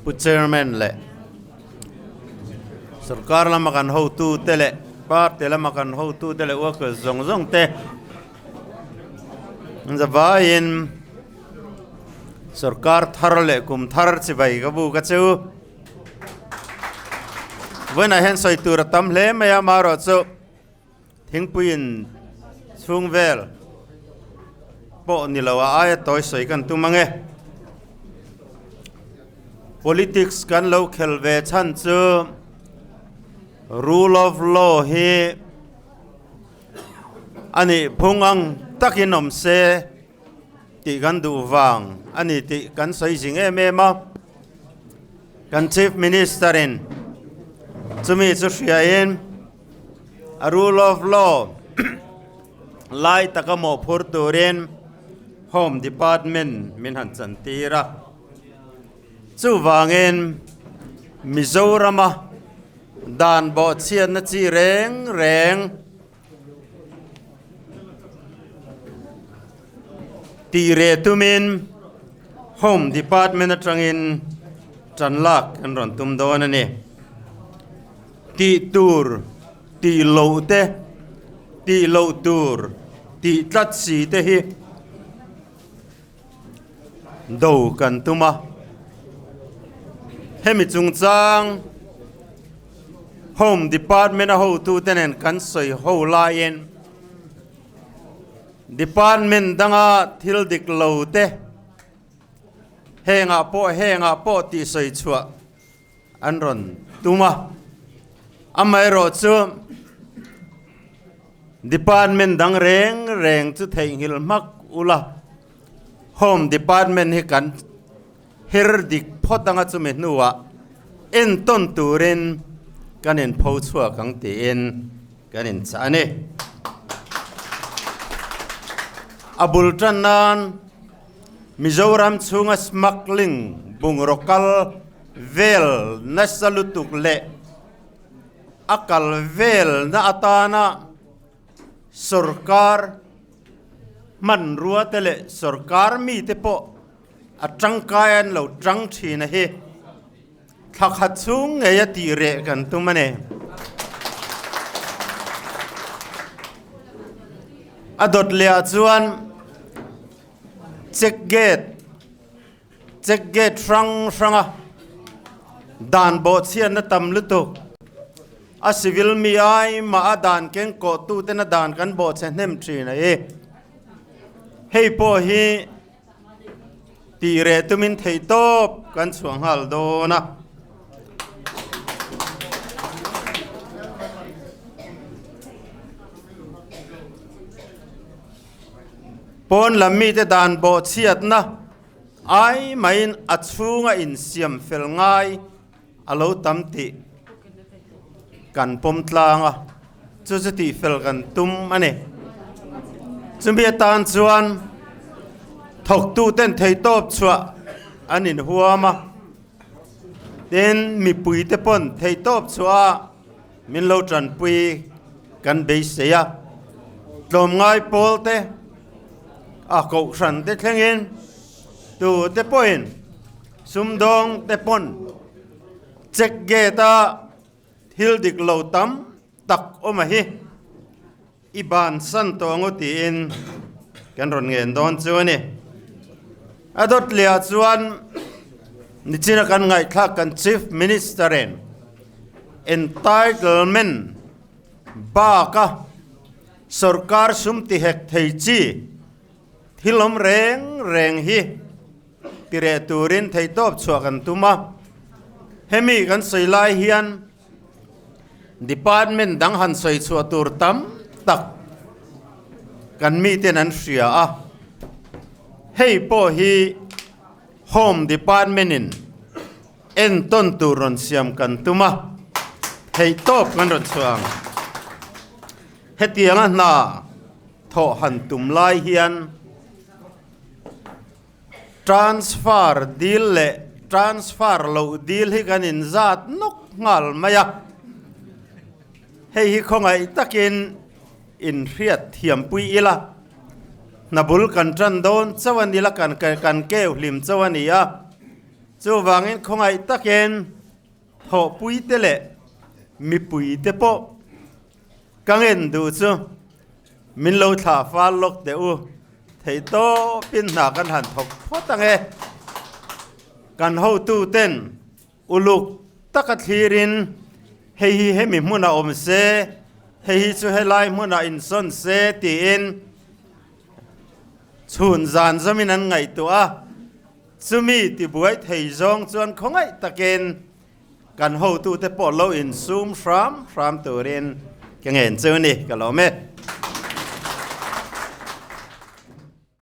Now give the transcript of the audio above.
Pu Chairman leh Sorkar lama kan hotute leh Party lama kan hotute leh workers zawng zawng te zavaiin Sorkar thar leh kum thar chibai ka bu ka chu. Vawiinah hian sawi tur a tam hle mai a, amaherawhchu Thingpuiin chhung vel pawh ni lo a aia tawi sawi kan tum ang e. Politics kan lo khel ve chhan chu rule of law hi a nih phung ang takin awm se tih kan duh vang a ni tih kan sawi zing em em a. Kan Chief Minister in chumi chu hriain A rule of law lai taka mawhphur turin Home Department min han chantir a. Chuvangin Mizorama dan bawhchhiatna chi reng reng tih reh tumin Home Department atangin tan lak kan rawn tum dawn a ni. Tih tur, tih loh te, tih loh tur, tih tlat si te hi do kan tum a. Hemi chungchang Home Department a hotute nen kan sawi ho laiin Department danga thil dik lo te hengah pawh hengah pawh tih sawi chhuah an rawn tum a, amaherawh chu department dang reng reng chu theihnghilh hmak ula, home department hi kan her dik phawt anga chumi hnuah entawn turin kan inpho chhuak ang tiin kan inchah a ni. A bul tan nan Mizoram chhunga smuggling bungraw kal vel nasa lutuk leh a kal velna atana sorkar hmanrua te leh sorkar mite pawh a tangkai an lo tang thin a hi thla khat chhung ngei a tih reh kan tum a ni. A dawt leh ah chuan check gate Check gate hrang hranga dan bawhchhiatna tam lutuk a civil mi ai mah a dan keng kawh tu tena dan kan bawhchhe hnem thin a i. Hei pawh hi tih reh tumin theihtawp kan chhuah nghal dawn a. Pawn lam mite dan bawhchhiatna ai maiin a chhunga insiam fel ngai a lo tam tih kan pawm tlang a, chu chu tih fel kan tum a ni. Chumi atan chuan thawktuten theihtawp chhuah an inhuam a, tin mipuite pawn theihtawp chhuah a Min lo tanpui kan beisei a, tlawmngai pawl te, a kohhran te thlengin tu te pawhin sumdawng te pawn check gate a thil dik lo tam tak awm a hi i bansan tawh angu tiin kan rawn ngen dawn chu a ni. A dawt leh ah chuan nichina kan ngaihthlak kan Chief Minister in entitlement bak a sorkar sum ti hek thei chi thil awm reng reng hi ti reh turin theihtawp chhuah kan tum a. Hemi kan sawi lai hian Department dang han sawi chhuah tur tam tak kan miten an hria a, hei pawh hi Home Department in entawn tur rawn siam kan tum a, theihtawp kan rawn chhuah ang. Hetianga hna thawh han tum lai hian Transfer dil leh transfer loh dil hi kan inzat nawk nghal mai a, hei hi khawngaih takin inhriat thiampui ila, hna bul kan tan dawn chauh a ni la, kan kan keu hlim chauh a ni a. Chuvangin khawngaih takin thawhpuite leh mipuite pawh ka ngen duh chu min lo thlah fal lawk teh u. Theihtawpin hna kan han thawk phawt ang e. Kan hotuten Uluk taka thlirin hei hi hemi hmunah awm se, hei hi chu helai hmunah insawn se tiin chhun zan zamin an ngaihtuah a. Chumi tibuai thei zawng chuan khawngaih takin kan hotute pawh lo insum hram hram turin ka ngen chu ni, ka lawm e.